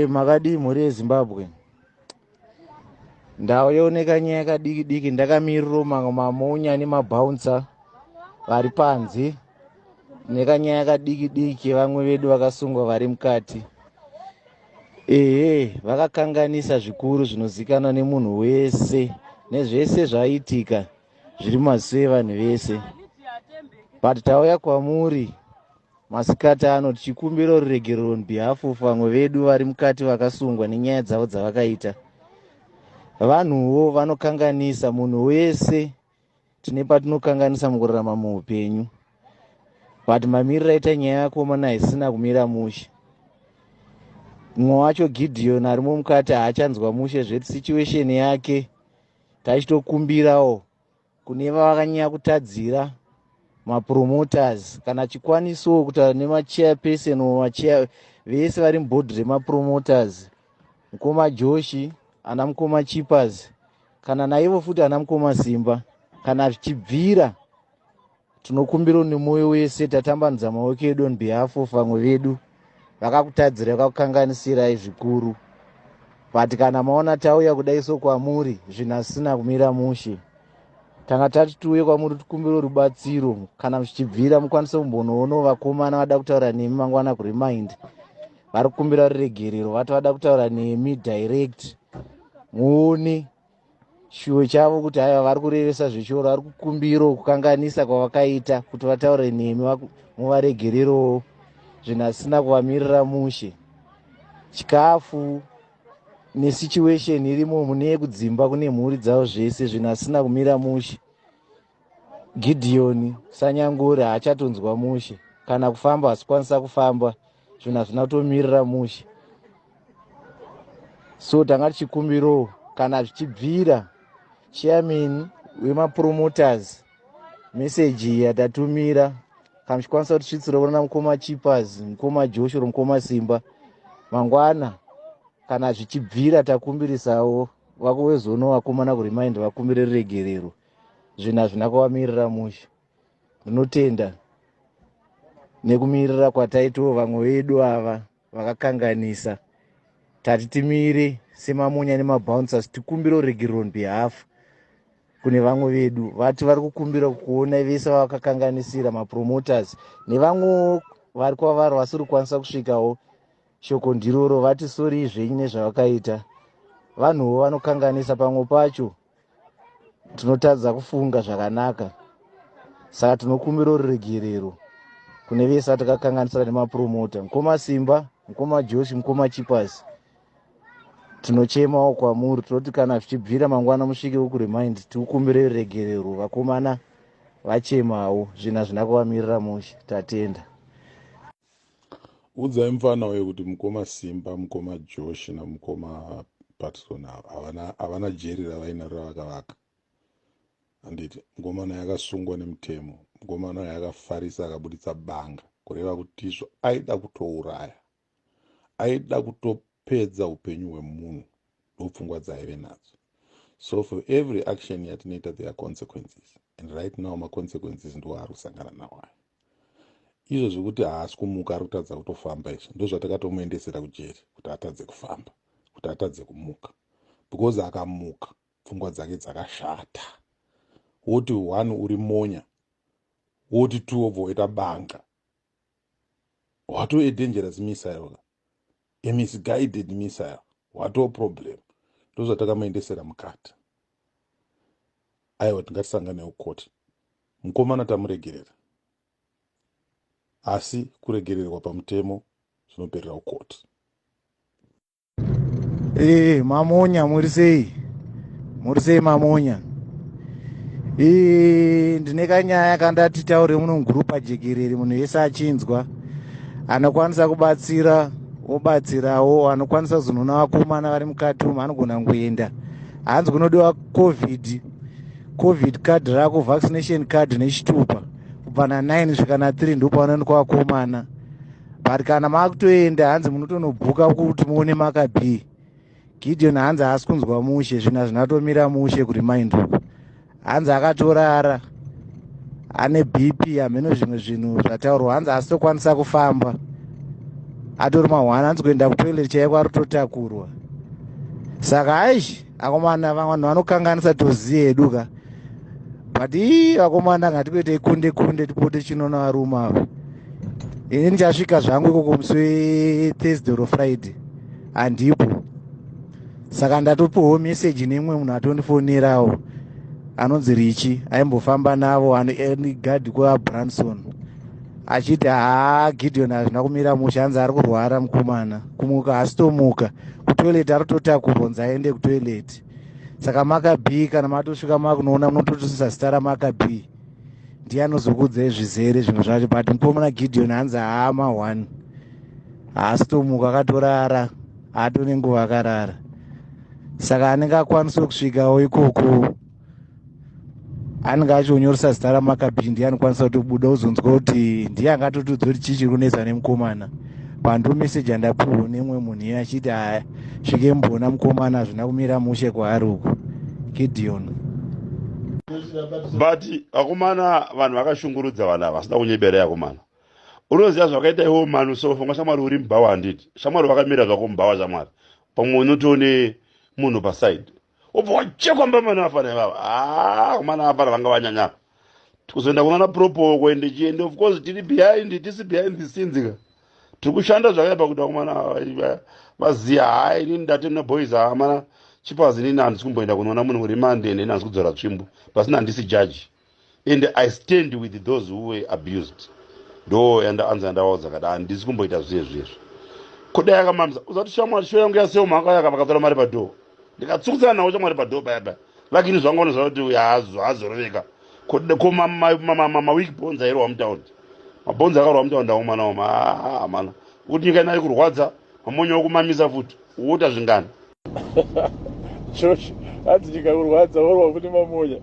Makadii mhuri yeZimbabwe? Ndau yooneka nyaya kadiki diki, ndakamiriro mamonya nemabhaunsa vari panze nekanyaya kadiki diki, vamwe vedu vakasungwa vari mukati. Ehe, vakakanganisa zvikuru zvinozikanwa nemunhu wese, nezvese zvaitika zviri mumaziso evanhu vese. But tauya kwamuri masikati ano tichikumbira ruregerero on behalf of vamwe vedu vari mukati vakasungwa nenyaya dzavo dzavakaita. Vanhuwo vanokanganisa, munhu wese tine patinokanganisa mukurarama muupenyu, but mamiriro aita nyaya yakomana haisina kumira mushe. Mumwe wacho Gideon arimo mukati haachanzwa mushe zveti situation yake. Tachitokumbirawo kune vavakanyanya kutadzira, mapromoters, kana achikwanisawo kutaura nemachairperson, machair vese vari mubhodhi remapromoters, mukoma Joshi, ana mukoma Chippers, kana naivo futi ana mukoma Simba, kana zvichibvira, tinokumbira nemwoyo wese, tatambanudza maoko edu on behalf of vamwe vedu vakakutadzira, vakakukanganisirai zvikuru. But kana maona tauya kudai so kwamuri, zvinhu hazvisina kumira mushe. Tanga tati tiuye kwamuri tikumbire rubatsiro, kana zvichibvira mukwanise kumbonoonawo vakomana vada kutaura nemi mangwana kuremand. Vari kukumbira ruregerero, vati vada kutaura nemi direct, muone shuwo chavo kuti haiwa vari kurevesa zvechoro, vari kukumbira kukanganisa kwavakaita kuti vataure nemi, muvaregererowo. Zvinhu hazvisina kuvamirira mushe, chikafu nesituation irimo mune kudzimba kune mhuri dzavo, zvese zvinhu hazvisina kumira mushe. Gideon Sanyangori haachatonzwa mushe, kana kufamba hasikwanisa kufamba, zvinhu hazvina kutomirira mushe. So tanga tichikumbirawo, kana zvichibvira, chairman wemapromoters, meseji yatatumira, kana muchikwanisa kutisvitsira kuna mukoma Chippers, mukoma Joshua, mukoma Simba mangwana, kana zvichibvira, takumbirisawo vakuwezono vakomana kuremand vakumbire ruregerero. Zvinhu hazvina kuvamirira mushe. Ndinotenda nekumirira kwataitawo vamwe vedu ava vakakanganisa. Tati timire semamonya nemabouncers tikumbire ruregerero on behalf kune vamwe vedu. Vati vari kukumbira kuona vese vavakakanganisira, mapromoters nevamwewo vari kwavari vasiri kukwanisa kusvikawo. Shoko ndiroro, vati sorry zvenyu nezvavakaita. Vanhuwo vanokanganisa, pamwe pacho tinotadza kufunga zvakanaka, saka tinokumbira ruregerero kune vese vatakakanganisira nemapromota, mukoma Simba, mukoma Josh, mukoma Chippers. Tinochemawo kwamuri, tinoti kana zvichibvira mangwana musvike kuremand tikukumbire ruregerero. Vakomana vachemawo, zvinhu hazvina kuvamirira mushe. Tatenda. Udzai mufana uyo kuti mukoma Simba, mukoma Josh namukoma Patson havana jeri ravainaro ravakavaka, handiti? Mukomana yakasungwa nemutemo. Mukomana uyo akafarisa, akabuditsa banga, kureva kuti izvo aida kutouraya, aida kutopedza upenyu hwemunhu. Ndopfungwa dzaive nadzo. So for every action yatinoita, there are consequences, and right now maconsequences ndo ari kusangana nawo aya. Izvo zvekuti haasi kumuka, ari kutadza kutofamba, izvi ndo zvatakatomuendesera kujeri, kuti atadze kufamba, kuti atadze kumuka, because akamuka pfungwa dzake dzakashata. Woti one uri monya, woti two wobva woita banga, wato a dangerous missile ka, a misguided missile, wato problem. Ndo zvatakamuendesera mukati. Aiwa, tingatisangane kukoti. Mukomana tamuregerera, asi kuregererwa pamutemo zvinoperera kukoti. Ee, mamonya, muri sei? Muri sei, mamonya? Ee, ndine kanyaya kandati taure muno mugurupa jekerere, munhu wese achinzwa. Anokwanisa kubatsira obatsirawo, anokwanisa kuzonona vakomana vari mukati umu anogona kungoenda. Hanzi kunodiwa COVID card rako, vaccination card nechitupa. Kubva na9 kusvika na3 ndopanoonekwa vakomana, but kana makutoenda, hanzi munotonobhuka kuti muone makabii. Gideon hanzi haasi kunzwa mushe, zvinhu hazvinatomira mushe kuremand uku. Hanzi akatorara ane BP, hameno zvimwe zvinhu zvataurwa. Hanzi haasitokwanisa kufamba. Atori mahwana, anzi kuenda kutoilet chaiko ari kutotakurwa. Saka aish, akomana, vanhu vanokanganisa, toziva hedu ka, but ii, vakomana, ngatikuitei kunde kunde, tipote chinoona varume ava. Ini ndichasvika zvangu ikoko musi weThursday or Friday, handipo. Saka ndatopiwawo meseji neimwe munhu atondifonerawo anonzi Richi, aimbofamba navo, gadhi kwaBranson, achiti haa, Gideon hazvina kumira mushe, hanzi ari kurwara mukomana, kumuka haasitomuka, kutoilet ari kutotakurwa, nzi aende kutoilet. Saka Makabi, kana matosvika makunoona, munototoisa zita raMakabi, ndiye anozokudzai zvizere zvinhu zvacho. But mukomana Gideon hanzi haama one, haasitomuka, akatorara, haatone nguva akarara. Saka anenge akwanisa kusvikawo ikoko, anenge achionyoresa zita raMakabi, ndiye anokwanisa kutobuda uzonzwa kuti ndiye angatotudza kuti chii chiri kunetsa nemukomana. Pando meseji andapiwo nemumwe munhu iye achiti aya, svike mboona mukomana, hazvina kumira mushe kwaari uku, Gideon. But akomana, vanhu vakashungurudza vanhu ava, vasina kunyeberei. Akomana, unoziva zvakaita iwo manu, so funga shamwari uri mubhawa, handiti? Shamwari wakamira zvako mubhawa, shamwari, pamwe unotoone munhu paside, wobva wachekwa mbamana. Vafana ivava, ah, akomana, vafana vanga vanyanya kuzoenda kunoona propo kuende chiende. Of course tiri behind, tisi behind the scenes ka, tiri kushanda zvakaipa kuti akomana vaziya. Hai, inini ndati neboys, amana chipazi, inini handisi kumboenda kunoona munhu uri mande, inini handisi kudzora tsvimbo pasina, handisi judge and I stand with those who were abused. Ndo yandaanza yandawaudza kada, handisi kumboita zviye zvezvo. Kudai akamamisa uzati shamwari, show yangu yasewo mhaka yaka vakatora mari padhoo, ndikatsukutsana nawo shamwari padhoo paya paya. Lakini zvangu zva kuti hazoroveka ko maweak bones airwa mutaundi, mabhonzi akarwa mutaundi aomana oma amana kuti nyika ina kurwadza, mamonya okumamisa futi, wota zvingani. Josh, hanzi nyika kurwadza, worwa futi mamonya.